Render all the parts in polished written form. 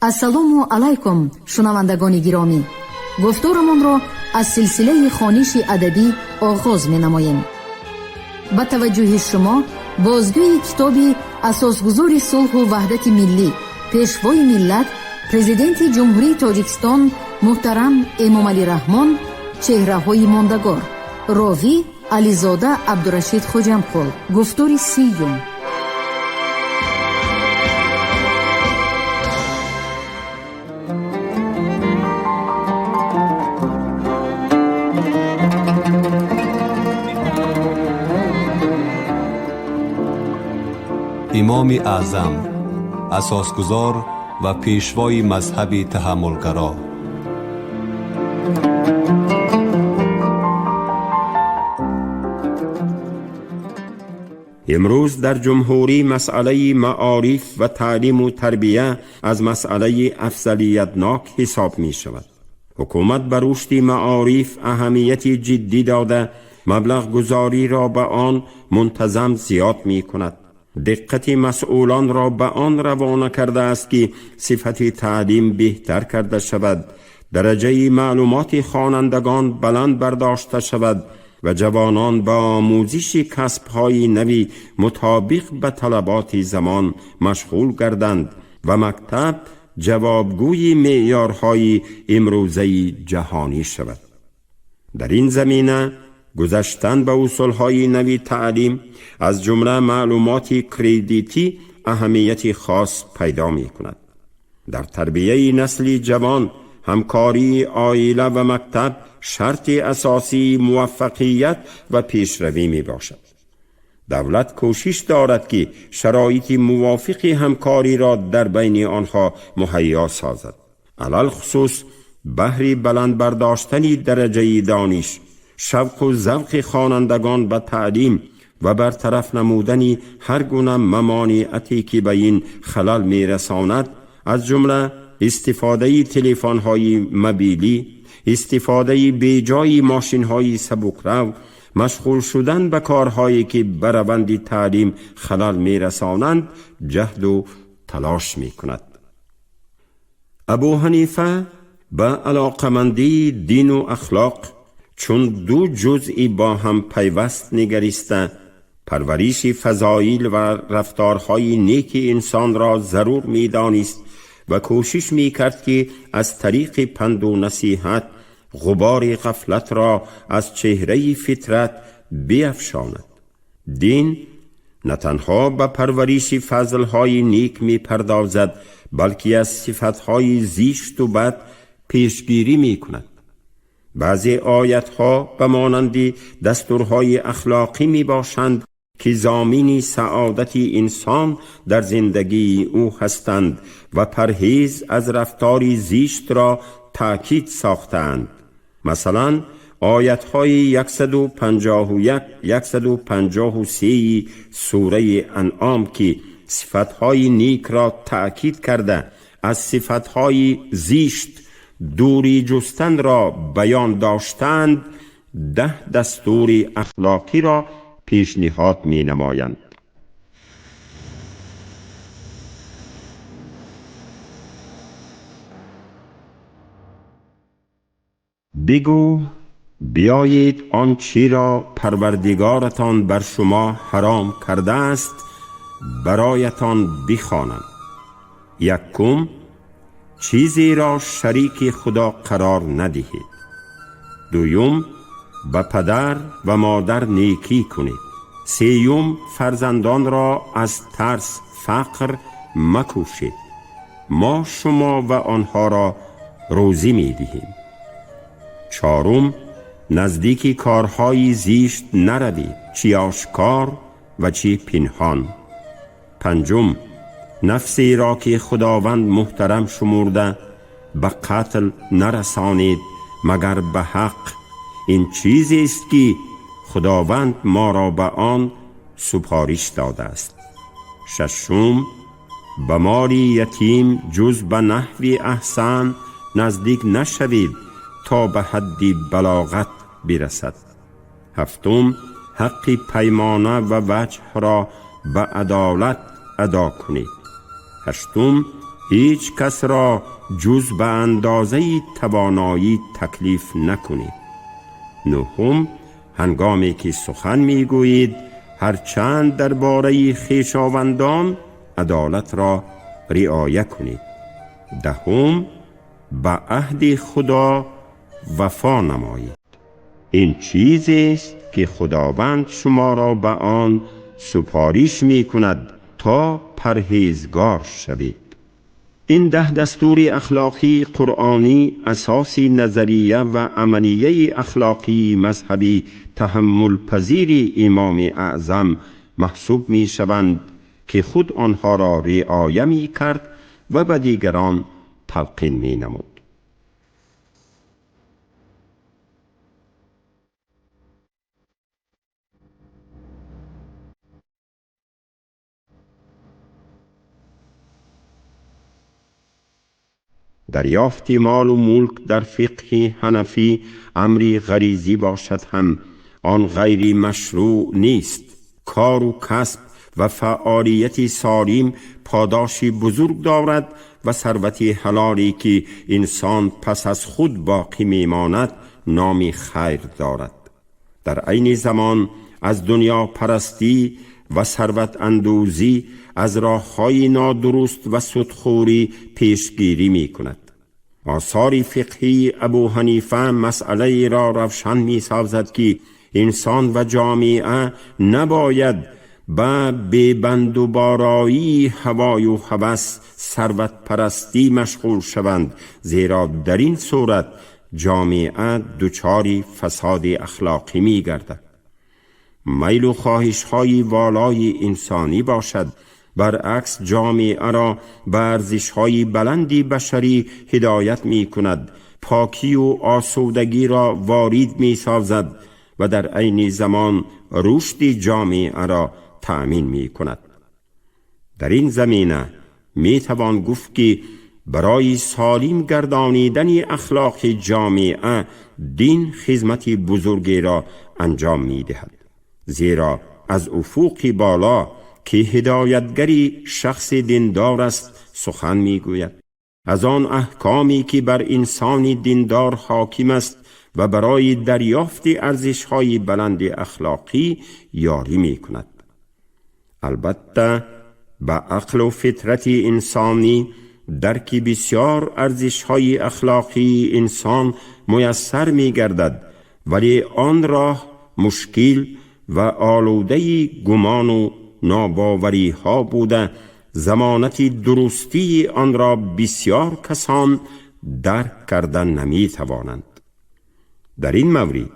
Ассалому алайкум, шунавандагони гиромӣ. Гуфторамонро аз силсилаи хониши адабӣ оғоз менамоем. Ба таваҷҷӯҳи шумо бозгӯи китоби асосгузори сулҳу ваҳдати миллӣ, пешвои миллат, Президенти Ҷумҳурии Тоҷикистон муҳтарам Эмомалӣ Раҳмон «Чеҳраҳои мондагор». Ровӣ Ализода Абдурашид Хоҷамқул. Гуфтори сиюм. Имоми Аъзам, асосгузор ва пешвои мазҳаби таҳаммулгаро. Имрӯз дар ҷумҳурӣ масъалаи маориф ва таълиму тарбия аз масъалаи афзалиятнок ҳисоб мешавад. Ҳукумат ба рушди маориф аҳамияти ҷиддӣ дода, маблағгузориро ба он мунтазам зиёд мекунад. Диққати масъулонро ба он равона кардааст, ки сифати таълим беҳтар карда шавад, дараҷаи маълумоти хонандагон баланд бардошта шавад ва ҷавонон ба омӯзиши касбҳои нави мутобиқ ба талаботи замон машғул гарданд ва мактаб ҷавобгӯи меъёрҳои имрӯзаи ҷаҳонӣ шавад. Дар ин замина гузаштан ба усулҳои нави таълим, аз ҷумла маълумоти кредитӣ, аҳамияти хос пайдо мекунад. Дар тарбияи насли ҷавон ҳамкории оила ва мактаб шарти асосии муваффақият ва пешравӣ мебошад. Давлат кӯшиш дорад, ки шароити мувофиқи ҳамкориро дар байни онҳо муҳайё созад. Алалхусус баҳри баланд бардоштани дараҷаи дониш, шавқу завқи хонандагон ба таълим ва бартараф намудани ҳар гуна мамониате, ки ба ин халал мерасонад, аз ҷумла истифодаи телефонҳои мобилӣ, истифодаи беҷои мошинҳои сабукрав, машғул шудан ба корҳое, ки ба раванди таълим халал мерасонанд, ҷаҳду талош мекунад. Абу Ҳанифа ба алоқамандии дину ахлоқ чун ду ҷузъи бо ҳам пайваст нигариста, парвариши фазоил ва рафторҳои неки инсонро зарур медонист ва кӯшиш мекард, ки аз тариқи панду насиҳат ғубори ғафлатро аз чеҳраи фитрат биафшонад. Дин на танҳо ба парвариши фазлҳои нек мепардозад, балки аз сифатҳои зишту бад пешгирӣ мекунад. Баъзе оятҳо ба монанди дастурҳои ахлоқӣ мебошанд, ки зомини саодати инсон дар зиндагии ӯ ҳастанд ва парҳез аз рафтори зиштро таъкид сохтаанд. Масалан, оятҳои 151, 153 сураи Анъом, ки сифатҳои некро таъкид карда, аз сифатҳои зишт дурӣ ҷустанро баён доштанд, 10 дастури ахлоқиро пешниҳод менамоянд. Бигӯ: биёед он чиро Парвардигоратон бар шумо ҳаром кардааст, бароятон бихонам. Якум, чизеро шарики Худо қарор надиҳед. Дуюм, ба падар ва модар некӣ кунед. Сеюм, фарзандонро аз тарс фақр макушед. Мо шумо ва онҳоро рӯзӣ медиҳем. Чорум, наздики корҳои зишт наравед, чӣ ошкор ва чӣ пинҳон. Панҷум, нафсеро, ки Худованд муҳтарам шумурда, ба қатл нарасонед, магар ба ҳақ. Ин чизест, ки Худованд моро ба он супориш додааст. Шашум, ба моли ятим ҷуз ба наҳви аҳсан наздик нашавед, то ба ҳадди балоғат бирасад. Ҳафтум, ҳаққи паймона ва ваҷҳро ба адолат адо кунед. Ҳаштум, هیچ کس را جز به اندازه توانایی تکلیف نکنید. نهم، هنگامی که سخن میگویید هرچند درباره خویشاوندان عدالت را رعایت کنید. دهم، به عهد خدا وفا نمایید. این چیزی است که خداوند شما را به آن سپارش می کند تا پرهیزگار شوید. این 10 دستور اخلاقی قرآنی اساس نظریه و عملیه اخلاقی مذهبی تحمل پذیر امام اعظم محسوب می شوند که خود آنها را رعایت می کرد و به دیگران تلقین می نمود. دریافت مال و ملک در فقه حنفی امری غریزی باشد هم آن غیر مشروع نیست. کار و کسب و فعالیت سالم پاداشی بزرگ دارد و ثروت حلالی که انسان پس از خود باقی میماند نام خیر دارد. در عین زمان از دنیا پرستی و ثروت اندوزی از راه‌های نادرست و سودخوری پیشگیری می کند. آثار فقهی ابو حنیفه مسئله را روشن می سازد که انسان و جامعه نباید به بی‌بند و بارایی هوای و هوس ثروت پرستی مشغول شوند، زیرا در این صورت جامعه دچار فساد اخلاقی می گردد. میل و خواهش های والای انسانی باشد، برعکس جامعه را به ارزش های بلندی بشری هدایت می کند، پاکی و آسودگی را وارد می سازد و در عین زمان رشد جامعه را تأمین می کند. در این زمینه می توان گفت که برای سالم گردانیدن اخلاق جامعه دین خدمت بزرگی را انجام می دهد، زیرا از افق بالا که هدایتگری شخص دیندار است سخن میگوید. از آن احکامی که بر انسان دیندار حاکم است و برای دریافت ارزش‌های بلند اخلاقی یاری میکند. البته به عقل و فطرت انسانی درک بسیار ارزش‌های اخلاقی انسان میسر میگردد، ولی آن راه مشکل و آلوده گمان و ناباوری ها بوده، ضمانت درستی آن را بسیار کسان درک کردن نمی توانند. در این مورد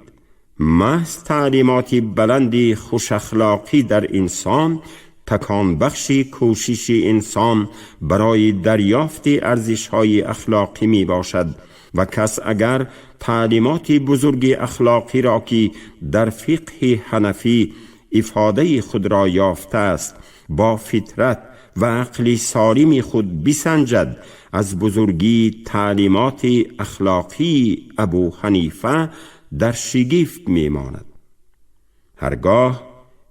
محض تعلیمات بلند خوش اخلاقی در انسان تکان بخش کوشش انسان برای دریافت ارزش های اخلاقی می باشد و کس اگر تعلیمات بزرگ اخلاقی را که در فقه حنفی افاده خود را یافته است با فطرت و عقل سالم خود بسنجد، از بزرگی تعلیمات اخلاقی ابو حنیفه در شگفت می‌ماند. هرگاه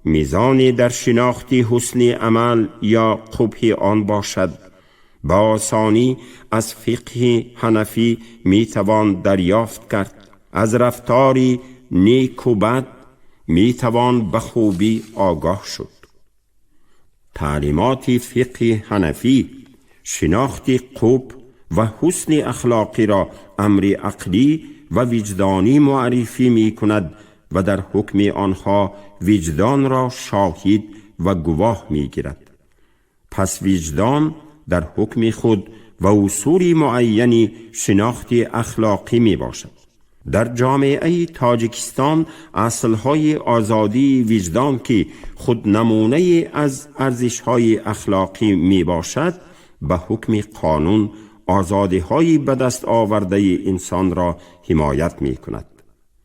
میزان در شناخت حسن عمل یا قبح آن باشد، با آسانی از فقه حنفی میتوان دریافت کرد. از رفتار نیک و بد میتوان به خوبی آگاه شد. تعلیمات فقه حنفی شناخت قبح و حسن اخلاقی را امر عقلی و وجدانی معرفی می کند و در حکم آنها وجدان را شاهد و گواه می گیرد. پس وجدان در حکم خود و اصول معین شناخت اخلاقی می باشد. در جامعه تاجیکستان اصلهای آزادی وجدان که خود نمونه از ارزش‌های اخلاقی می باشد، به حکم قانون آزادی‌های به دست آورده انسان را حمایت می کند.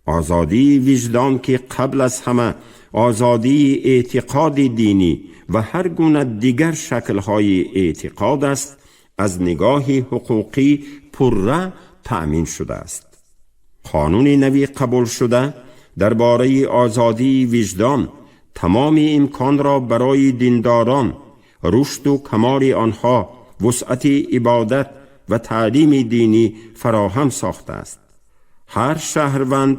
آزادی وجدان که قبل از همه آزادی اعتقاد دینی و هر گونه دیگر شکل‌های اعتقاد است، از نگاه حقوقی پرره تأمین شده است. قانون نوی قبول شده درباره آزادی وجدان تمام امکان را برای دینداران، رشد و کمال آنها وسعت عبادت و تعلیم دینی فراهم ساخته است. هر شهروند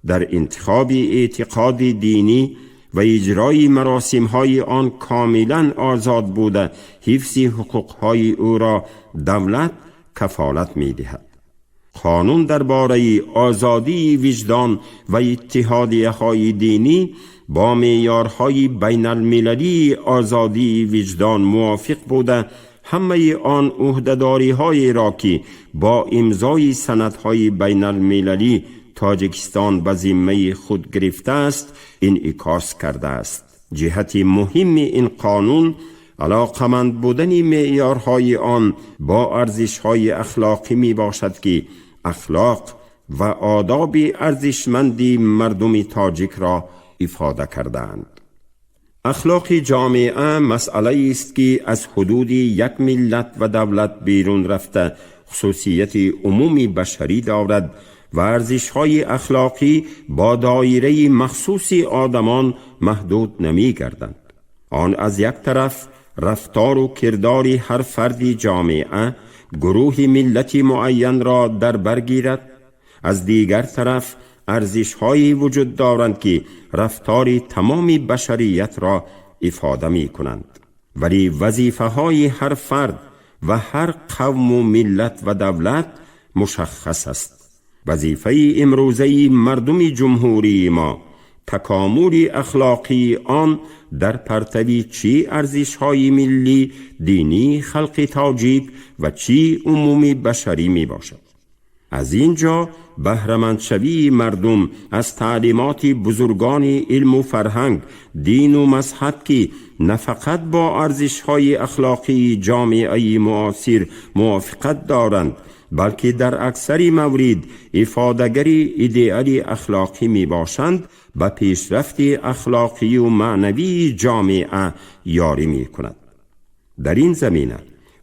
در انتخاب اعتقاد دینی و اجرای مراسم های آن کاملا آزاد بوده، حفظ حقوق های او را دولت کفالت می دهد. قانون درباره آزادی وجدان و اتحادیه های دینی با معیارهای بین المللی آزادی وجدان موافق بوده، همه آن عهدهداری های را که با امضای سندهای بین المللی تاجیکستان به ذمه خود گرفته است انعکاس کرده است. جهت مهم این قانون علاقمند بودن معیارهای آن با ارزش‌های اخلاقی می باشد که اخلاق و آداب ارزشمند مردم تاجیک را افاده کردند. اخلاق جامعه مسئله است که از حدود یک ملت و دولت بیرون رفته، خصوصیت عمومی بشری دارد و ارزش‌های اخلاقی با دایره مخصوص آدمان محدود نمی گردند. آن از یک طرف رفتار و کردار هر فردی جامعه، گروه ملتی معین را در بر گیرد، از دیگر طرف ارزش‌هایی وجود دارند که رفتار تمام بشریت را افاده می کنند. ولی وظیفه‌های هر فرد و هر قوم و ملت و دولت مشخص است. وظیفه امروزه مردم جمهوری ما تکامل اخلاقی آن در پرتوی چی ارزش‌های ملی، دینی خلق تاجیک و چی عمومی بشری می باشد. از اینجا بهره‌مند شوی مردم از تعلیمات بزرگان علم و فرهنگ، دین و مذهب که نه فقط با ارزش‌های اخلاقی جامعه معاصر موافقت دارند، بلکه در اکثر مورد افاده‌گر ایدئال اخلاقی می باشند، به پیشرفت اخلاقی و معنوی جامعه یاری می کند. در این زمینه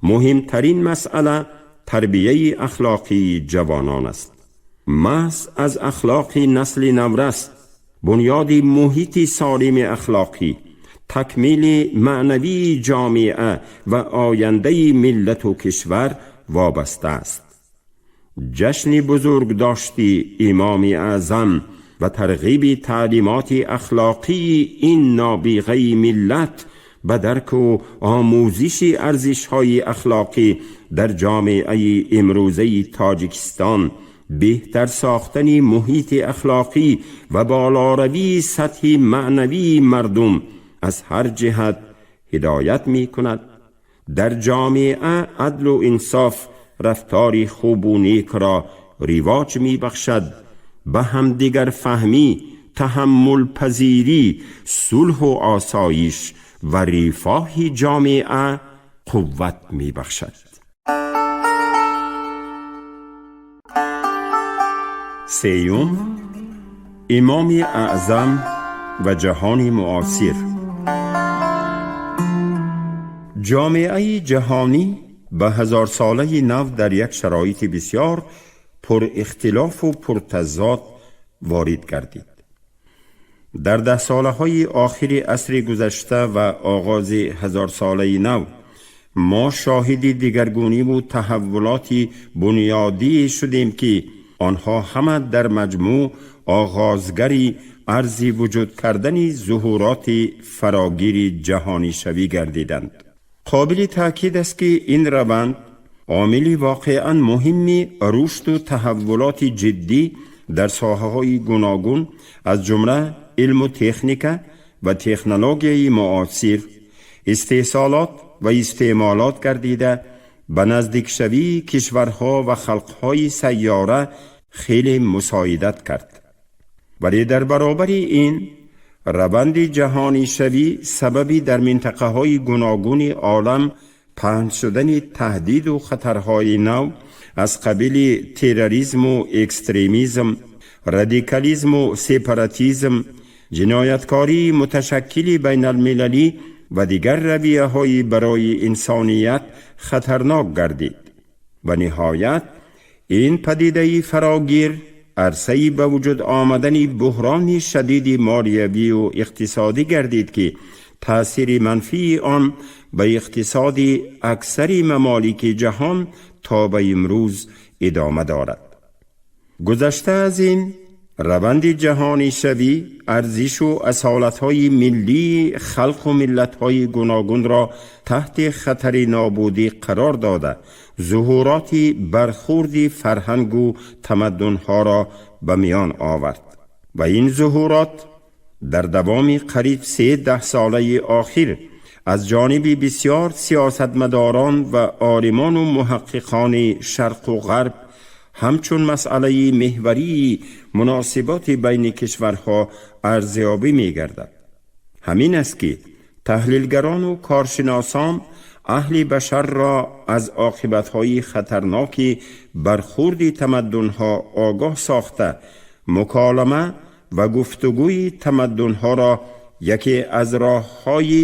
مهمترین مسئله تربیه اخلاقی جوانان است. محض از اخلاق نسل نورس، بنیاد محیط سالم اخلاقی، تکمیل معنوی جامعه و آینده ملت و کشور وابسته است. جشن بزرگ داشتی امام اعظم و ترغیب تعلیمات اخلاقی این نابغه ملت به درک و آموزش ارزش‌های اخلاقی در جامعه امروزه تاجیکستان، بهتر ساختن محیط اخلاقی و بالاروی سطح معنوی مردم از هر جهت هدایت می کند. در جامعه عدل و انصاف، رفتار خوب و نیک را رواج می بخشد، به همدیگر فهمی، تحمل پذیری، صلح و آسایش و رفاه جامعه قوت می بخشد. سیوم، امام اعظم و جهان معاصر. جامعه جهانی به هزار ساله نو در یک شرایط بسیار پر اختلاف و پرتضاد وارد گردید. در 10 سالهای آخر عصر گذشته و آغاز هزار ساله نو ما شاهد دیگرگونی و تحولات بنیادی شدیم که آنها همه در مجموع آغازگری عرض وجود کردن ظهورات فراگیر جهانی شوی گردیدند. قابل تأکید است که این روند عامل واقعا مهم رشد و تحولات جدی در ساحه‌های گوناگون از جمله علم و تکنیک و تکنولوژی معاصر، استحصالات و استعمالات گردیده به نزدیک شوی کشورها و خلقهای سیاره خیلی مساعدت کرد. ولی در برابر این روند جهانی شوی سببی در منطقه های گوناگون عالم پهن شدن تهدید و خطرهای نو از قبیل تروریسم و اکستریمیزم، رادیکالیسم و سپاراتیزم، جنایتکاری متشکل بین المللی و دیگر رویه های برای انسانیت خطرناک گردید. و نهایت این پدیده فراگیر عرصه‌ای به وجود آمدن بحران شدید مالیوی و اقتصادی گردید که таъсири манфии он ба иқтисоди аксари мамолики ҷаҳон то ба имрӯз идома дорад. Гузашта аз ин, раванди ҷаҳонишавӣ арзишу асолатҳои миллии халқу миллатҳои гуногунро таҳти хатари нобудӣ қарор дода, зуҳуроти бархурди фарҳангу тамаддунҳоро ба миён овард ва ин зуҳурот дар давоми қариб 3 даҳсолаи охир аз ҷониби бисёр сиёсатмадорон ва олимону муҳаққиқони шарқу ғарб ҳамчун масъалаи меҳварии муносиботи байни кишварҳо арзёбӣ мегардад. Ҳамин аст, ки таҳлилгарону коршиносон аҳли башарро аз оқибатҳои хатарноки бархурди тамаддунҳо огоҳ сохта, муколама ва гуфтугӯи тамаддунҳоро яке аз роҳҳои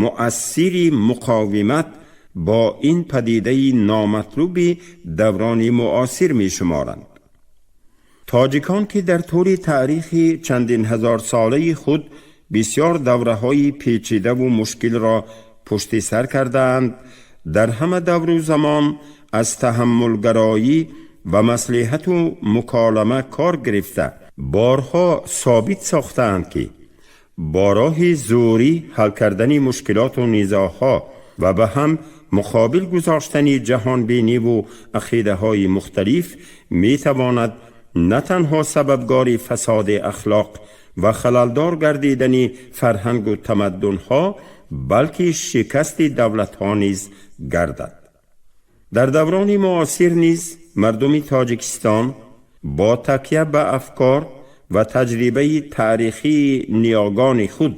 муассири муқовимат бо ин падидаи номатлуби даврони муосир мешуморанд. Тоҷикон, ки дар тӯли таърихи чандин ҳазорсолаи худ бисёр давраҳои печидаву мушкилро пушти сар кардаанд, дар ҳама давру замон аз таҳаммулгароӣ ва маслиҳату муколама кор гирифта, борҳо собит сохтаанд, ки бо роҳи зӯрӣ ҳал кардани мушкилоту низоъҳо ва ба ҳам муқобил гузоштани ҷаҳонбиниву ақидаҳои мухталиф метавонад на танҳо сабабгори фасоди ахлоқ ва халалдор гардидани фарҳангу тамаддунҳо, балки шикасти давлатҳо низ гардад. Дар даврони муосир низ мардуми Тоҷикистон бо такя ба афкор ва таҷрибаи таърихии ниёгони худ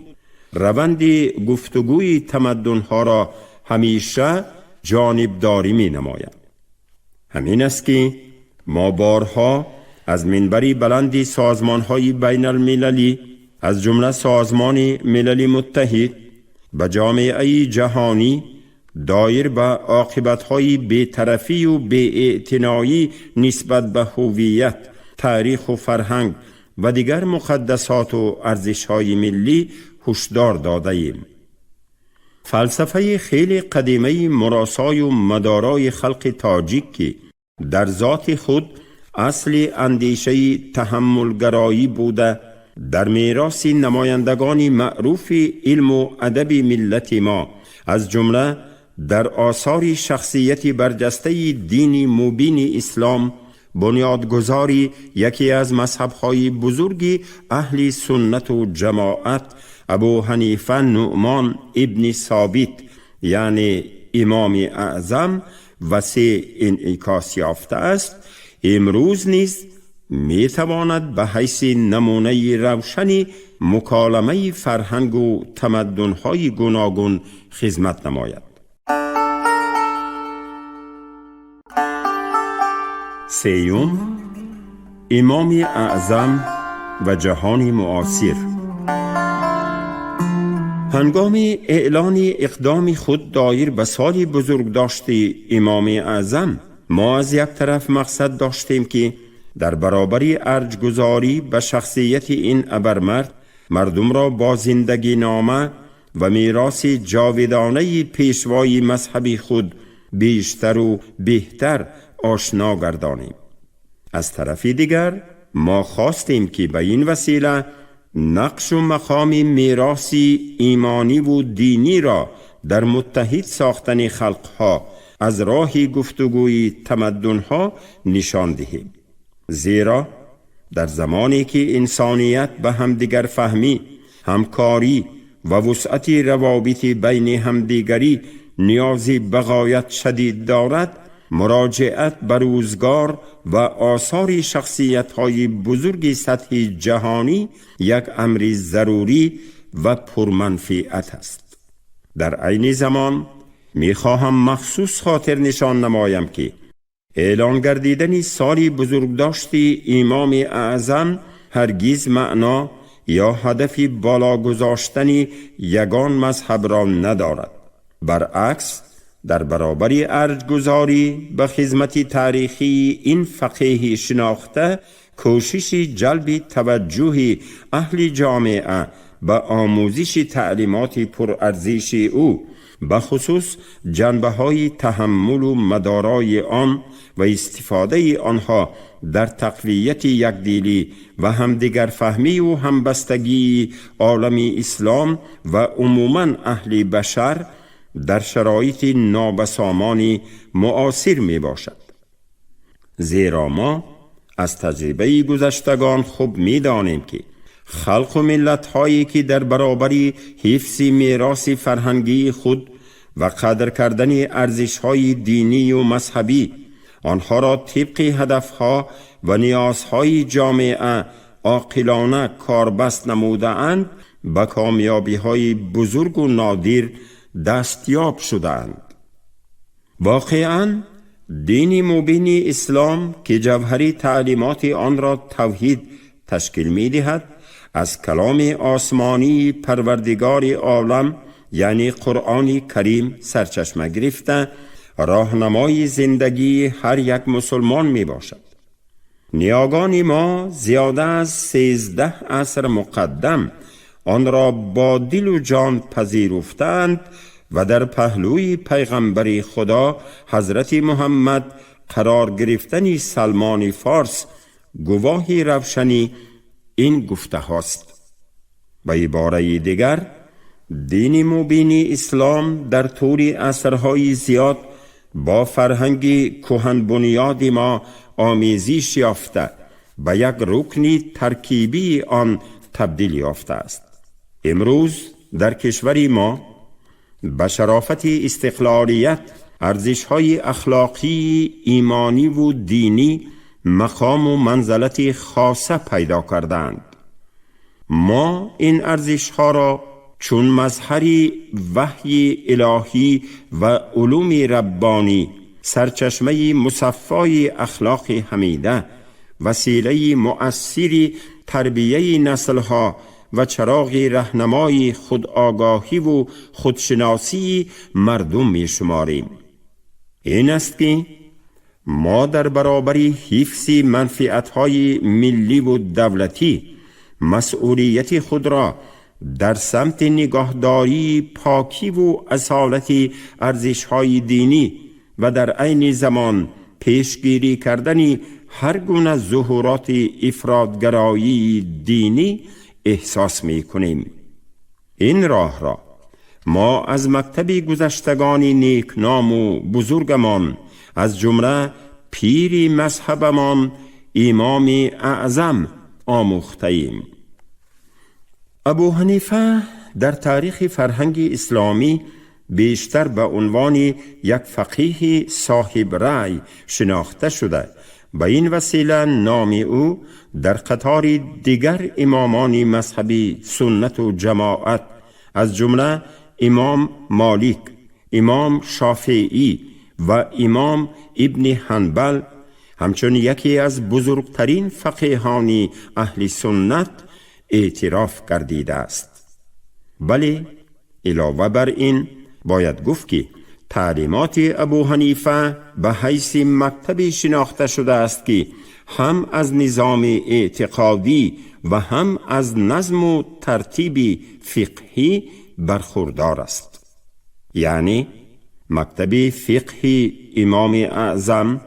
раванди гуфтугӯи тамаддунҳоро ҳамеша ҷонибдорӣ менамояд. Ҳамин аст, ки мо борҳо аз минбари баланди созмонҳои байналмилалӣ, аз ҷумла Созмони Милали Муттаҳид, ба ҷомеаи ҷаҳонӣ доир ба оқибатҳои бетарафию беэътиноӣ нисбат ба ҳувият, таъриху фарҳанг ва дигар муқаддасоту арзишҳои миллӣ ҳушдор додаем. Фалсафаи хеле қадимаи муросою мадорои халқи тоҷик, ки дар зоти худ асли андешаи таҳаммулгароӣ буда, дар мероси намояндагони маъруфи илму адаби миллати мо, аз ҷумла дар осори шахсияти барҷастаи дини мубини ислом, бунёдгузори яке аз мазҳабҳои бузурги аҳли суннату ҷамоат, Абу Ҳанифа Нуъмон ибни Собит, яъне Имоми Аъзам, васеъ инъикос ёфтааст, имрӯз низ метавонад ба ҳайси намунаи равшани муколамаи фарҳангу тамаддунҳои гуногун хизмат намояд. Сеюм, Имоми Аъзам ва ҷаҳони муосир. Ҳангоми эълони иқдоми худ доир ба соли бузургдошти Имоми Аъзам, мо аз як тараф мақсад доштем, ки дар баробари арҷгузорӣ ба шахсияти ин абармард мардумро бо зиндагинома ва мероси ҷовидонаи пешвои мазҳаби худ бештару беҳтар ошно гардонем. Аз тарафи дигар, мо хостем, ки ба ин васила нақшу мақоми мероси имониву диниро дар муттаҳид сохтани халқҳо аз роҳи гуфтугӯи тамаддунҳо нишон диҳем. Зеро дар замоне ки инсоният ба ҳамдигарфаҳмӣ, ҳамкорӣ ва вусъати равобити байни ҳамдигарӣ ниёзи ба ғоят шадид дорад, муроҷиат ба рӯзгор ва осори шахсиятҳои бузурги сатҳи ҷаҳонӣ як амри зарурӣ ва пурманфиат аст. Дар айни замон мехоҳам махсус хотирнишон намоям, ки эълон гардидани соли бузургдошти Имоми Аъзам ҳаргиз маъно ё ҳадафи боло гузоштани ягон мазҳабро надорад. Баръакс, дар баробари арҷгузорӣ ба хизмати таърихии ин фақеҳи шинохта, кӯшиши ҷалби таваҷҷӯҳи аҳли ҷомеа به آموزش تعلیمات پرارزش او، به خصوص جنبه های تحمل و مدارای آن و استفاده آنها در تقویت یکدلی و همدیگر فهمی و همبستگی عالم اسلام و عموما اهل بشر در شرایط نابسامان معاصر می باشد. زیرا ما از تجربه گذشتگان خوب می دانیم که خلق و ملت هایی که در برابر حفظ میراث فرهنگی خود و قدر کردن ارزش های دینی و مذهبی آنها را طبق هدفها و نیازهای جامعه عاقلانه کاربست نموده اند، به کامیابی های بزرگ و نادر دستیاب شدند. واقعا دین مبین اسلام که جوهری تعلیمات آن را توحید تشکیل می دهد، از کلام آسمانی پروردگار عالم یعنی قرآن کریم سرچشمه گرفته راهنمای زندگی هر یک مسلمان می باشد. نیاگان ما زیاده از 13 عصر مقدم آن را با دل و جان پذیرفتند و در پهلوی پیغمبر خدا حضرت محمد قرار گرفتن سلمان فارس گواهی روشنی این گفته هاست. به عباره دیگر، دین مبین اسلام در طول عصرهای زیاد با فرهنگ کهن بنیاد ما آمیزش یافته به یک رکن ترکیبی آن تبدیل یافته است. امروز در کشور ما به شرافت استقلالیت، ارزش‌های اخلاقی، ایمانی و دینی مقام و منزلت خاصه پیدا کردند. ما این ارزش‌ها را چون مظهر وحی الهی و علوم ربانی، سرچشمه مصفای اخلاق حمیده، وسیله مؤثر تربیه نسل‌ها و چراغ رهنمای خودآگاهی و خودشناسی مردم می شماریم. این است که ما در برابر حفظ منفعت‌های ملی و دولتی مسئولیت خود را در سمت نگاهداری پاکی و اصالت ارزش‌های دینی و در عین زمان پیشگیری کردن هر گونه ظهورات افراط‌گرایی دینی احساس می کنیم. این راه را ما از مکتب گذشتگان نیکنام و بزرگمان، از جمله پیر مذهبمان امام اعظم آموخته ایم. ابو حنیفه در تاریخ فرهنگ اسلامی بیشتر به عنوان یک فقیه صاحب رأی شناخته شده. به این وسیله نام او در قطار دیگر امامان مذهبی سنت و جماعت، از جمله امام مالک، امام شافعی و امام ابن حنبل، همچون یکی از بزرگترین فقیهان اهل سنت اعتراف گردیده است. بله، علاوه بر این باید گفت که تعلیمات ابو حنیفه به حیث مکتبی شناخته شده است که هم از نظام اعتقادی و هم از نظم و ترتیب فقهی برخوردار است. یعنی مکتب فقهی امام اعظم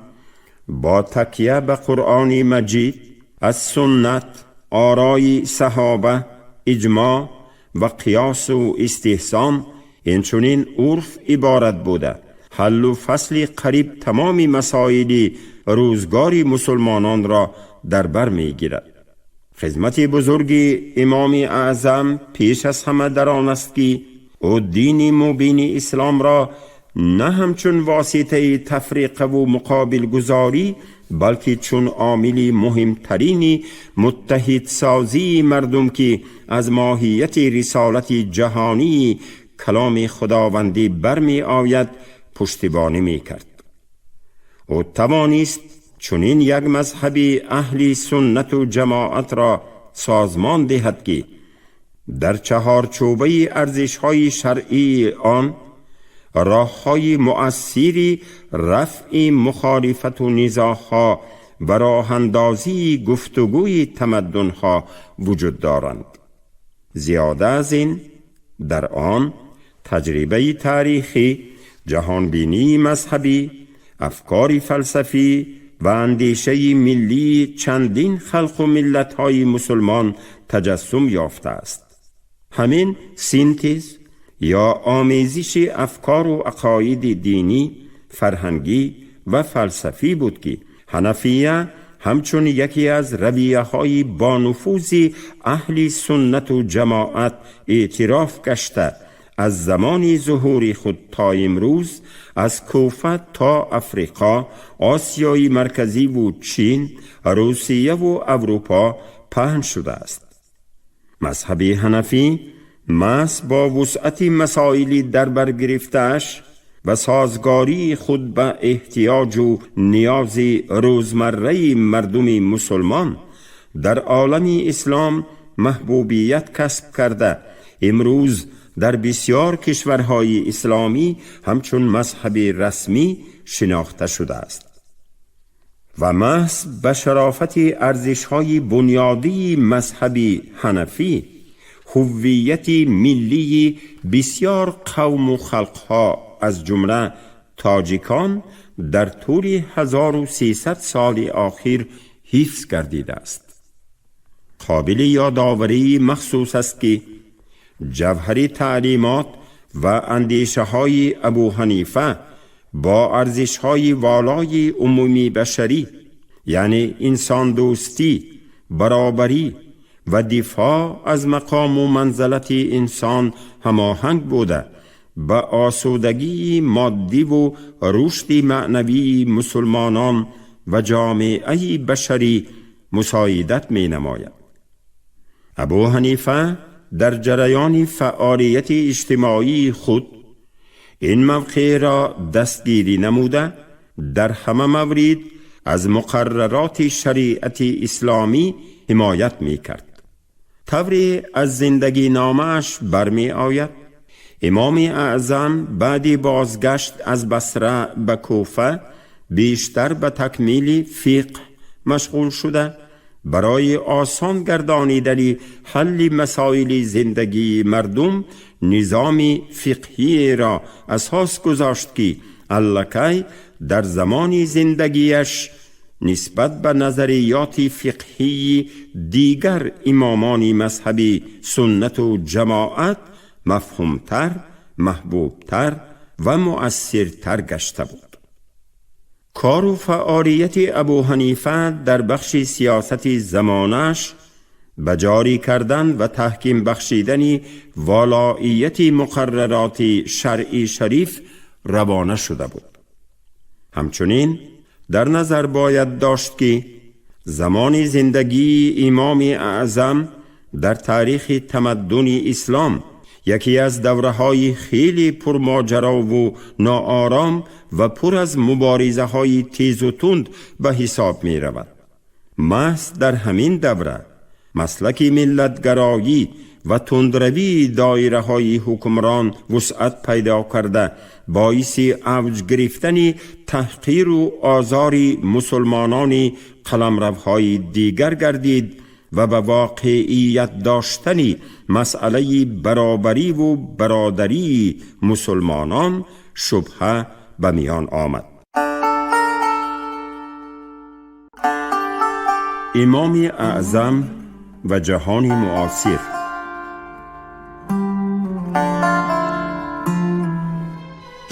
با تکیه به قرآن مجید، از سنت، آرای صحابه، اجماع و قیاس و استحسان، اینچنین عرف عبارت بوده حل و فصل قریب تمام مسائل روزگار مسلمانان را در بر میگیرد. خدمت بزرگ امام اعظم پیش از همه در آن است که او دین مبین اسلام را نه همچون واسطه تفریق و مقابل گذاری، بلکه چون عامل مهمترین متحد سازی مردم که از ماهیت رسالت جهانی کلام خداوندی برمی آید پشتیبانی می کرد. او توانست چنین یک مذهب اهل سنت و جماعت را سازمان دهد که در چهارچوبه ارزش‌های شرعی آن راه‌های مؤثری رفع مخالفت و نزاع‌ها و راه اندازی گفتگوی تمدن‌ها وجود دارند. Зиёда аз ин, дар он таҷрибаи таърихӣ, ҷаҳонбинии мазҳабӣ, афкори фалсафӣ ва андешаи миллии чандин халқу миллатҳои мусулмон таҷассум ёфтааст. Ҳамин синтез ё омезиши афкору ақоиди динӣ, фарҳангӣ ва фалсафӣ буд, ки ҳанафия ҳамчун яке аз равияҳои бонуфузи аҳли суннату ҷамоат эътироф гашта, аз замони зуҳури худ то имрӯз аз Куфа то Африқо, Осиёи Марказиву Чин, Русияву Аврупо паҳн шудааст. Мазҳаби ҳанафӣ маҳз бо вусъати масоили дар бар гирифтааш ва созгории худ ба эҳтиёҷу ниёзи рӯзмарраи мардуми мусулмон дар олами ислом маҳбубият касб карда, имрӯз дар бисёр кишварҳои исломӣ ҳамчун мазҳаби расмӣ шинохта шудааст ва маҳз ба шарофати арзишҳои бунёдии мазҳаби ҳанафӣ ҳуввияти миллии бисёр қавму халқҳо, аз ҷумла тоҷикон, дар тӯли 1300 соли охир ҳифз гардидааст. Қобили ёдоварии махсус аст, ки ҷавҳари таълимот ва андешаҳои Абу Ҳанифа бо арзишҳои волои умумии башарӣ, яъне инсондӯстӣ, баробарӣ ва дифоъ аз мақому манзалати инсон ҳамоҳанг буда, ба осудагии моддиву рушди маънавии мусулмонон ва ҷомеаи башарӣ мусоидат менамояд. Абу Ҳанифа дар ҷараёни фаъолияти иҷтимоии худ ин мавқеъро дастгирӣ намуда, дар ҳама маврид аз муқаррароти шариати исломӣ ҳимоят мекард. Тавре аз зиндагиномааш бармеояд, Имоми Аъзам баъди бозгашт аз Басра ба Куфа бештар ба такмили фиқҳ машғул шуда, барои осон гардонидани ҳалли масоили зиндагии мардум низоми фиқҳиеро асос гузошт, ки аллакай дар замони зиндагиаш нисбат ба назариёти фиқҳии дигар имомони мазҳаби суннату ҷамоат мафҳумтар, маҳбубтар ва муассиртар гашта буд. Кору фаъолияти Абу Ҳанифа дар бахши сиёсати замонаш ба ҷорӣ кардан ва таҳким бахшидани волоияти муқаррароти шаръи шариф равона шуда буд. Ҳамчунин дар назар бояд дошт, ки замони зиндагии Имоми Аъзам дар таърихи тамаддуни ислом яке аз давраҳои хеле пурмоҷарову ноором ва пур аз муборизаҳои тезу тунд ба ҳисоб меравад. Маҳз дар ҳамин давра маслаки миллатгароӣ ва тундравии доираҳои ҳукмрон вусъат пайдо карда, боиси авҷ гирифтани таҳқиру озори мусулмонони қаламравҳои дигар гардид ва ба воқеият доштани масъалаи баробариву бародарии мусулмонон шубҳа ба миён омад. Имоми Аъзам ва ҷаҳони муосир.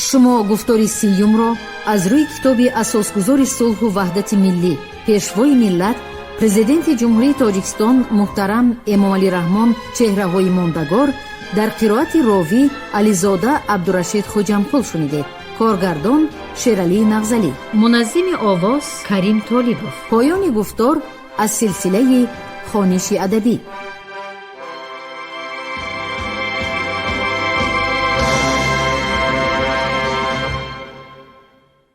Шумо гуфтори сиюмро аз рӯи китоби асосгузори сулҳу ваҳдати миллӣ, пешвои миллат, Президенти Ҷумҳурии Тоҷикистон муҳтарам Эмомалӣ Раҳмон «Чеҳраҳои мондагор» дар қироати ровӣ Ализода Абдурашид Хуҷамқул шунидед. Коргардон Шералӣ Нағзалӣ, муназзими овоз Карим Толибов. Поёни гуфтор аз силсилаи хониши адабӣ.